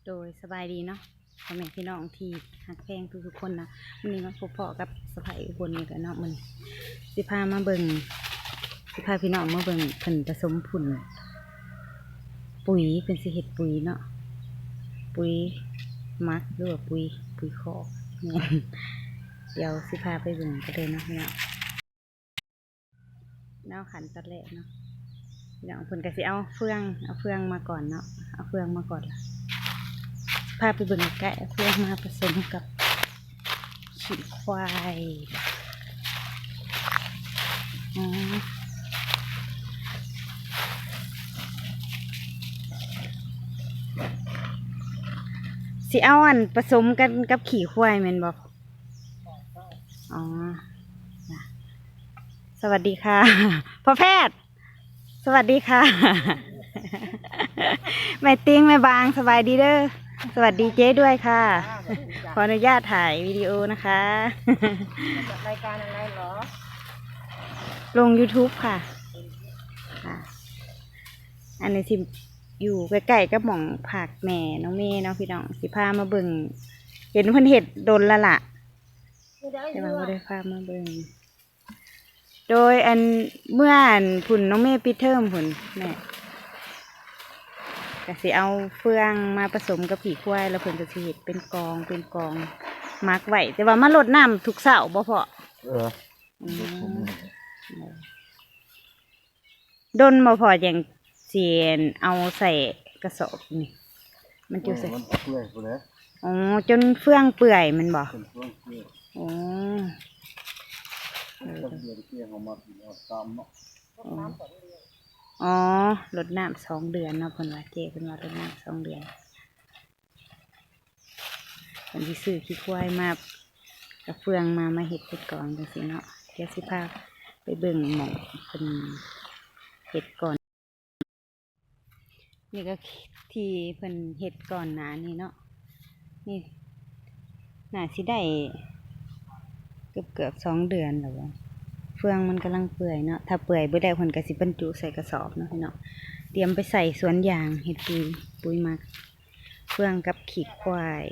ໂດຍ ສະບາຍດີເນາະ ພໍ່ແມ່ພີ່ນ້ອງທີ່ຮັກແພງທຸກໆຄົນນະ. ມື້ນີ້ມາພົບພໍ້ກັບສະໃພ້ອຸບົນອີກແລ້ວເນາະ. ມື້ນີ້ຊິພາມາເບິ່ງ ຊິພາພີ່ນ້ອງມາເບິ່ງເພິ່ນປະສົມຝຸ່ນ ປຸຍ ເພິ່ນຊິເຮັດປຸຍເນາະ ປຸຍໝັກ ຫຼືວ່າປຸຍ ປຸຍຄອກ ແມ່ນ. ດຽວຊິພາໄປເບິ່ງກັນເລີຍເນາະພີ່ນ້ອງ. ແນວຂັ້ນຕອນແລກເນາະ ພີ່ນ້ອງ ເພິ່ນກໍຊິເອົາເຟືອງ ເອົາເຟືອງມາກ່ອນເນາະ ເອົາເຟືອງມາກ່ອນ ພາໄປເບິ່ງໃກ້ໆ ເອົາເຟືອງມາປະສົມກັບຂີ້ຄວາຍ. ອໍ ຊິເອົາອັນປະສົມກັນກັບຂີ້ຄວາຍແມ່ນບໍ່? ອໍ ສະຫວັດດີຄ່ະ ພໍ່ແພດ ສະຫວັດດີຄ່ະ ແມ່ຕິງ ແມ່ບາງ ສະບາຍດີເດີ ສະຫວັດດີເຈ້ດ້ວຍຄ່ະ. ຂໍອະນຸຍາດຖ່າຍວິດີໂອນະຄະ. ລາຍການອະໄລເນາະ? ລົງຢູທູບຄ່ະ. ອັນນີ້ຊິຢູ່ໃກ້ໆກັບໝ່ອງພັກແມ່ນ້ອງເມເນາະພີ່ນ້ອງ ຊິພາມາເບິ່ງ ເຫັນເພິ່ນເຮັດດົນແລ້ວລະ ແຕ່ວ່າບໍ່ໄດ້ພາມາເບິ່ງ. ໂດຍ ອັນ ເມື່ອ ອັນ ພຸ້ນ ນ້ອງເມປິດເທີມພຸ້ນແມ່ ກະຊິເອົາເຟືອງມາປະສົມກັບຂີ້ຄວາຍ ແລ້ວເພິ່ນກະຊິເຮັດເປັນກອງ ເປັນກອງໝັກໄວ້ ແຕ່ວ່າມາລົດນ້ຳທຸກເຊົ້າບໍ່ພໍ່? ເອີ ອືມ ດົນບໍ່ພໍ່ຈັ່ງຊິເອົາໃສ່ກະສອບນີ້? ມັນຢູ່ໃສ? ໂອ້ຍ ມັນເປື່ອຍພຸ້ນແຫຼະ. ອໍ ຈົນເຟືອງເປື່ອຍແມ່ນບໍ່? ຈົນເຟືອງເປື່ອຍ. ອໍ ເອີ ຈັກເດືອນເຈົ້າເຮົາມາກິນເອົາຕາມເນາະ. ອໍ ອໍ ລົດນ້ຳສອງເດືອນເນາະ ເພິ່ນວ່າ ເຈ້ເພິ່ນວ່າລົດນ້ຳສອງເດືອນ. ເພິ່ນຊິຊື້ຂີ້ຄວາຍມາ ກັບເຟືອງມາ ມາເຮັດເປັນກອງຈັ່ງຊີ້ເນາະ. ດຽວຊິພາໄປເບິ່ງໝ່ອງເພິ່ນເຮັດກ່ອນ. ນີ້ກໍທີ່ເພິ່ນເຮັດກ່ອນໜ້ານີ້ເນາະ ນີ້ໜ້າຊິໄດ້ເກືອບໆສອງເດືອນແລ້ວ. ເຟືອງມັນກຳລັງເປື່ອຍເນາະ ຖ້າເປື່ອຍເບິດແລ້ວເພິ່ນກໍຊິບັນຈຸໃສ່ກະສອບເນາະພີ່ນ້ອງ ຕຽມໄປໃສ່ສວນຢາງ ເຮັດປຸຍ ປຸຍໝັກ. ເຟືອງກັບຂີ້ຄວາຍ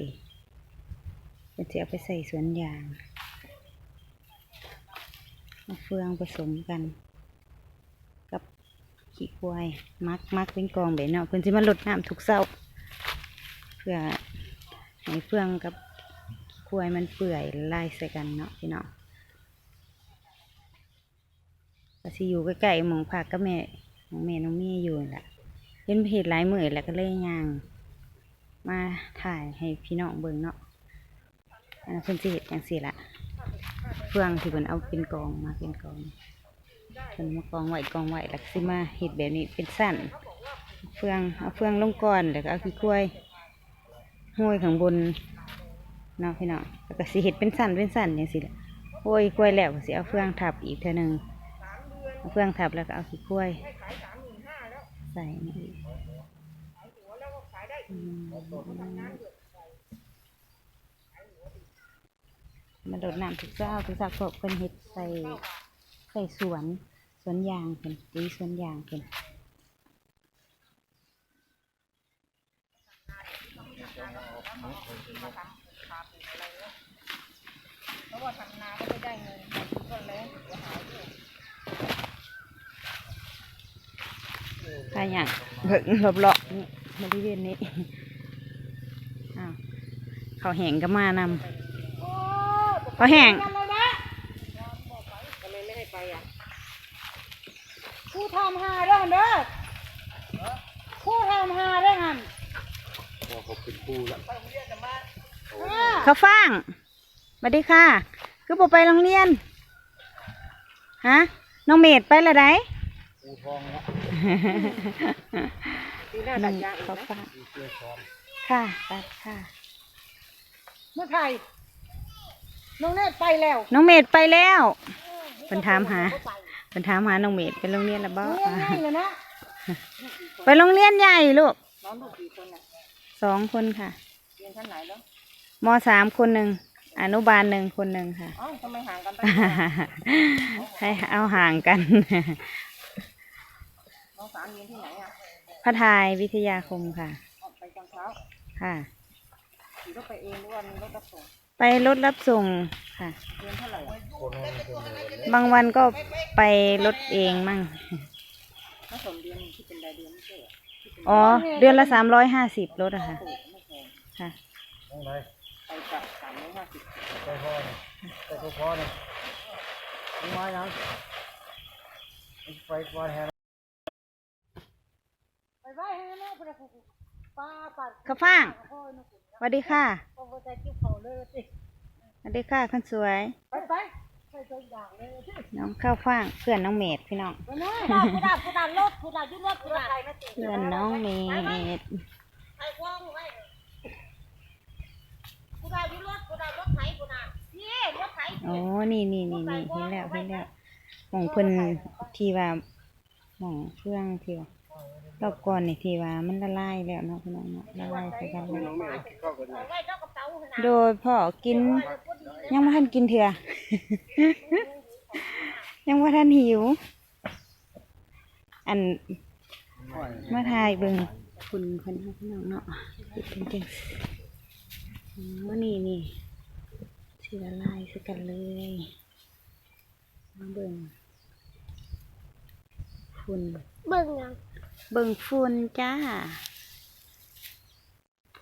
ເພິ່ນຊິເອົາໄປໃສ່ສວນຢາງ ເອົາເຟືອງປະສົມກັນກັບຂີ້ຄວາຍ ໝັກ ໝັກເປັນກອງແບບເນາະ. ເພິ່ນຊິມາລົດນ້ຳທຸກເຊົ້າ ເພື່ອໃຫ້ເຟືອງກັບຂີ້ຄວາຍມັນເປື່ອຍລະລາຍໃສ່ກັນເນາະພີ່ນ້ອງ. ກໍຊິຢູ່ໃກ້ໆໝ່ອງພັກກັບແມ່ ຂອງແມ່ນ້ອງເມຢູ່ຫັ້ນລະ ເຫັນເຮັດຫຼາຍມື້ແລ້ວ ກໍເລີຍຍ່າງມາຖ່າຍໃຫ້ພີ່ນ້ອງເບິ່ງເນາະ. ອັນນັ້ນເພິ່ນຊິເຮັດຈັ່ງຊີ້ລະ ເຟືອງທີ່ເພິ່ນເອົາເປັນກອງມາເປັນກອງ ເພິ່ນມາກອງໄວ້ ກອງໄວ້ ແລ້ວກໍຊິມາເຮັດແບບນີ້ເປັນຊັ້ນ ເຟືອງ ເອົາເຟືອງລົງກ່ອນ ແລ້ວກໍເອົາຂີ້ຄວາຍ ໂຮຍຂ້າງບົນເນາະພີ່ນ້ອງ ແລ້ວກໍຊິເຮັດເປັນຊັ້ນເປັນຊັ້ນຈັ່ງຊີ້ແຫຼະ. ໂຮຍຄວາຍແລ້ວກໍຊິເອົາເຟືອງທັບອີກເທື່ອໜຶ່ງ ເອົາເຟືອງທັບແລ້ວກໍເອົາຂີ້ຄວາຍໃສ່ມາອີກ. ອືມ ມາໂດດນ້ຳທຸກເຊົ້າ ທຸກເຊົ້າ ເພາະເພິ່ນເຮັດໃສ່ ໃສ່ສວນ ສວນຢາງເພິ່ນ ປຸຍສວນຢາງເພິ່ນ. ພາຍ່າງເບິ່ງລອບໆນີ້ ບໍລິເວນນີ້ ອ້າວ ເຂົາແຫ້ງກໍມານຳ ເຂົາແຫ້ງ ທຳໄມໄມ່ໃຫ້ໄປອ່ະ? ຜູ້ຖາມຫາເດີ້ຫັ້ນເດີ້ ຜູ້ຖາມຫາເດີ້ຫັ້ນ ເຂົາເປັນຄູລະ ເຂົາຟ້າງ. ສະຫວັດດີຄ່ະ ຄືບໍ່ໄປໂຮງຮຽນ? ຮະ ນ້ອງເມດໄປລະໃດ? ຄູທອງລະ ໜຶ່ງເຂົ້າປາກ ຄ່ະ ຕັດຄ່ະ ມາຖ່າຍ ນ້ອງເມດໄປແລ້ວ ນ້ອງເມດໄປແລ້ວ ເພິ່ນຖາມຫາ ເພິ່ນຖາມຫານ້ອງເມດໄປໂຮງຮຽນລະບໍ່? ໂຮງຮຽນໃຫຍ່ລະນະ ໄປໂຮງຮຽນໃຫຍ່ລູກ ນ້ອງລູກກີ່ຄົນນະ? ສອງຄົນຄ່ະ. ຮຽນຊັ້ນໃດລະ? ມໍສາມຄົນໜຶ່ງ ອະນຸບານໜຶ່ງຄົນໜຶ່ງຄ່ະ. ເອົ້າ ທຳໄມຫ່າງກັນໄປ? ໃຫ້ເອົາຫ່າງກັນ. ມໍສາມຮຽນທີ່ໃດອະ? ພະທາຍວິທະຍາຄົມຄ່ະ. ອໍ ໄປຕອນເຊົ້າ. ค่ะ ขี่รถไปเองหรือว่ามีรถรับส่ง? ไปรถรับส่งค่ะ เดือนเท่าไหร่อะ? บางวันก็ไปรถเองมั่ง ถ้าสองเดือนมันคิดเป็นรายเดือนไม่ใช่เหรอ? อ๋อ เดือนละสามร้อยห้าสิบ รถอะค่ะ ไม่แพง ค่ะ ไปกลับสามร้อยห้าสิบ ไปพอนี่ ไปพอนี่ มึงมายัง ไปก่อนแฮะ ข้าวฟ่าง สวัสดีค่ะ สวัสดีค่ะ คนสวย น้องข้าวฟ่าง เพื่อนน้องเมธ พี่น้อง เพื่อนน้องเมธ โอ้ นี่ นี่ นี่ นี่ เห็นแล้ว เห็นแล้ว หม่องเพิ่นที่ว่า หม่องเฟืองที่ว่ารอบก่อนนี่ที่ว่ามันละลายแล้วเนาะพี่น้องเนาะ ละลายใส่กันแล้ว โดยพ่อกิน ยังบ่ทันกินเทื่อ ยังบ่ทันหิว อัน มาถ่ายเบิ่ง คุณเพิ่นเนาะพี่น้องเนาะ เฮ็ดเป็นจั่งซี้ อ๋อ นี่ นี่ สิละลายใส่กันเลย มาเบิ่ง ฝุ่น เบิ่งหยัง? เบิ่งฝุ่นจ้า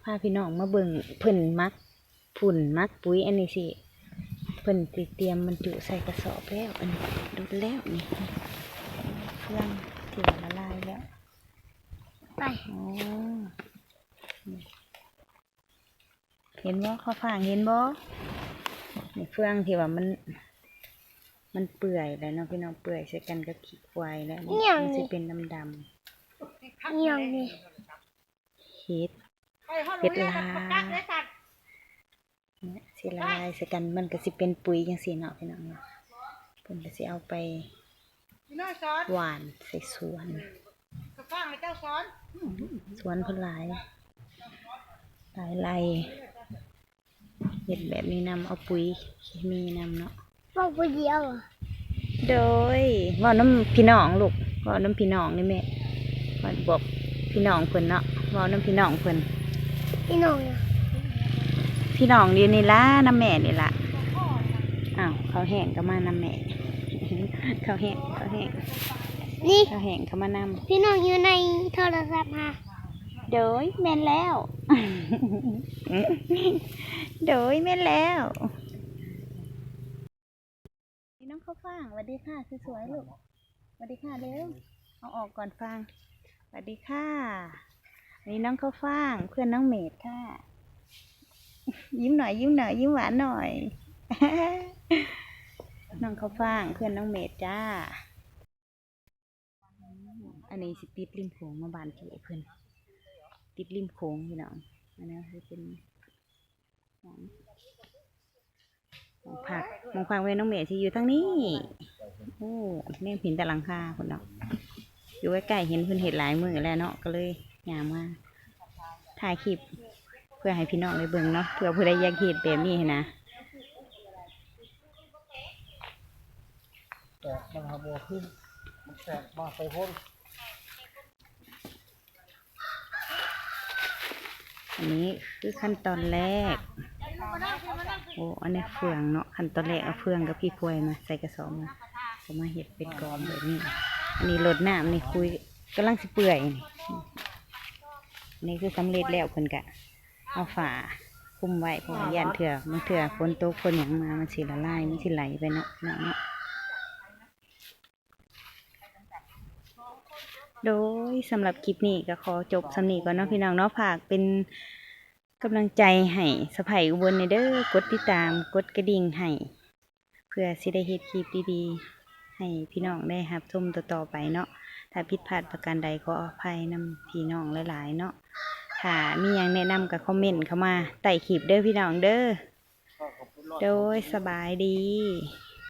พาพี่น้องมาเบิ่งเพิ่นหมักฝุ่นหมักปุ๋ย อันนี้สิ เพิ่นสิเตรียมบรรจุใส่กระสอบแล้ว อันนี้โดนแล้วนี่ เฟืองที่ว่าละลายแล้ว ไป อ๋อ เห็นบ่ ข้าวฟ่าง เห็นบ่ นี่เฟืองที่ว่ามัน มันเปื่อยแล้วเนาะพี่น้อง เปื่อยใส่กันกับขี้ควายแล้ว นี่ อีหยังนี่ มันสิเป็นดำๆ อีหยังนี่ เห็ด เห็ดลา เนี่ย สิละลายใส่กัน มันก็สิเป็นปุ๋ยจั่งซี้เนาะพี่น้องเนาะ เพิ่นก็สิเอาไป หว่านใส่สวน สวนเพิ่นหลาย หลายไร่ เฮ็ดแบบนี้นำ เอาปุ๋ยเคมีนำเนาะ เว้าผู้เดียวอะ โดย เว้านำพี่น้องลูก เว้านำพี่น้องนี่แม่ บอกพี่น้องเพิ่นเนาะ เว้านำพี่น้องเพิ่น พี่น้องหยัง? พี่น้องอยู่นี่ล่ะ นำแม่นี่ล่ะ อ้าว ข้าวแห้งก็มานำแม่ ข้าวแห้ง ข้าวแห้ง นี่ ข้าวแห้งก็มานำ พี่น้องอยู่ในโทรศัพท์หา โดย แม่นแล้ว โดย แม่นแล้ว นี่น้องข้าวฟ่าง สวัสดีค่ะ สวยๆ ลูก สวัสดีค่ะเร็ว เอาออกก่อนฟาง สวัสดีค่ะ นี่น้องข้าวฟ่าง เพื่อนน้องเมธค่ะ ยิ้มหน่อย ยิ้มหน่อย ยิ้มหวานหน่อย น้องข้าวฟ่าง เพื่อนน้องเมธจ้า อันนี้สิติดริมโขงเนาะ บ้านเจ้เพิ่น ติดริมโขงพี่น้อง อันนี้สิเป็น หม่องพัก หม่องพักแม่น้องเมธสิอยู่ทางนี้ โอ้ แนมเห็นแต่หลังคาพุ้นเนาะ อยู่ใกล้ๆ เห็นเพิ่นเฮ็ดหลายมื้อแล้วเนาะ ก็เลยย่างมาถ่ายคลิป เพื่อให้พี่น้องได้เบิ่งเนาะ เผื่อผู้ใดอยากเฮ็ดแบบนี้หั้นนะ แตกมันหาบ่ขึ้น มันแตกมาใส่พ้น อันนี้คือขั้นตอนแรก โอ้ อันนี้เฟืองเนาะ ขั้นตอนแรกเอาเฟืองกับขี้ควายมาใส่กระสอบมา ก็มาเฮ็ดเป็นกองแบบนี้ อันนี้รดน้ำ นี่คุยกำลังสิเปื่อยนี่ อันนี้คือสำเร็จแล้ว เพิ่นกะเอาฝาคลุมไว้ เพราะว่าย้านเทื่อบางเทื่อฝนตกฝนหยังมา มันสิละลาย มันสิไหลไปเนาะ เนาะ เนาะ โดย สำหรับคลิปนี้ก็ขอจบส่ำนี้ก่อนเนาะพี่น้องเนาะ ฝากเป็นกำลังใจให้สะใภ้อุบลแหน่เด้อ กดติดตาม กดกระดิ่งให้ เพื่อสิได้เฮ็ดคลิปดีๆ ให้พี่น้องได้รับชมต่อๆ ไปเนาะ ถ้าผิดพลาดประการใดขออภัยนำพี่น้องหลายๆ เนาะ ถ้ามีหยังแนะนำก็คอมเมนต์เข้ามาใต้คลิปเด้อพี่น้องเด้อ โดย สบายดี